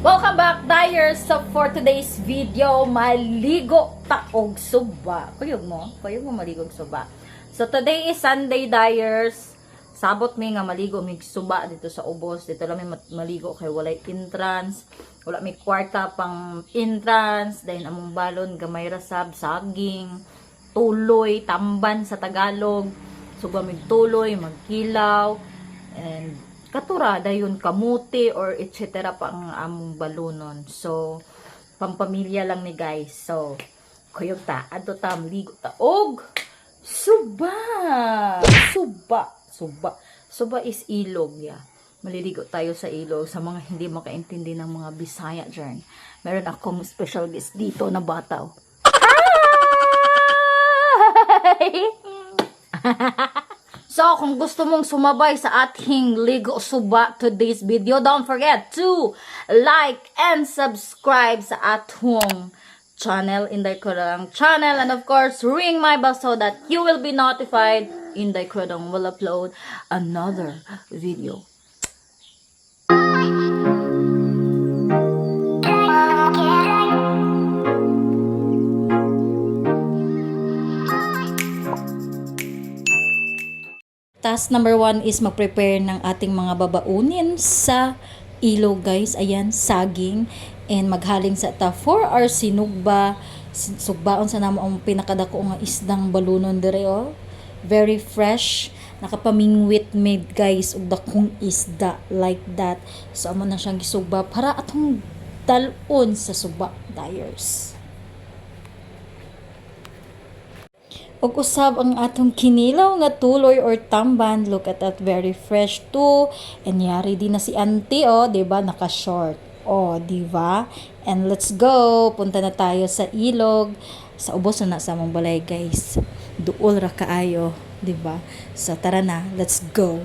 Welcome back, Dyers! So, for today's video, maligo ta og suba. Kuyog mo? Kuyog mo maligo og suba. So, today is Sunday, Dyers. Sabot mi nga maligo mig suba dito sa ubos. Dito lang mi maligo kay walay entrance. Wala mi kwarta pang entrance. Dahil among balon, gamay ra sab, saging, tuloy, tamban sa Tagalog. Suba mig tuloy, magkilaw, and katura dayon kamuti or etc. pa ang among balunon. So, pampamilya lang ni guys. So, kuyog ta, adto ta, maligo ta og suba. Suba, suba. Suba is ilog, yeah. Maliligo tayo sa ilog sa mga hindi makaintindi ng mga Bisaya dyan. Meron akong special guest dito na bata, oh. Hi! So, kung gusto mong sumabay sa ating Ligo Suba today's video, don't forget to like and subscribe sa atong channel, Inday Krodang channel, and of course, ring my bell so that you will be notified Inday Krodang will upload another video. Task number 1 is mag-prepare ng ating mga babaunin sa ilog, guys. Ayan, saging. And maghaling sa ta for our sinugba. Sugbaon sa namo ang pinakadako nga isdang balunon dire, oh. Very fresh. Nakapamingwit made, guys, og dakong isda like that. So amo na siyang gisugba para atong dalon sa suba, Dyers. Ug usab ang atong kinilaw nga tuloy or tamban. Look at that, very fresh too. And yari din na si auntie, oh, 'di ba? Naka-short. Oh, 'di ba? And let's go. Punta na tayo sa ilog. Sa ubos na sa among balay, guys. Duol ra kaayo, 'di ba? So tara na, let's go.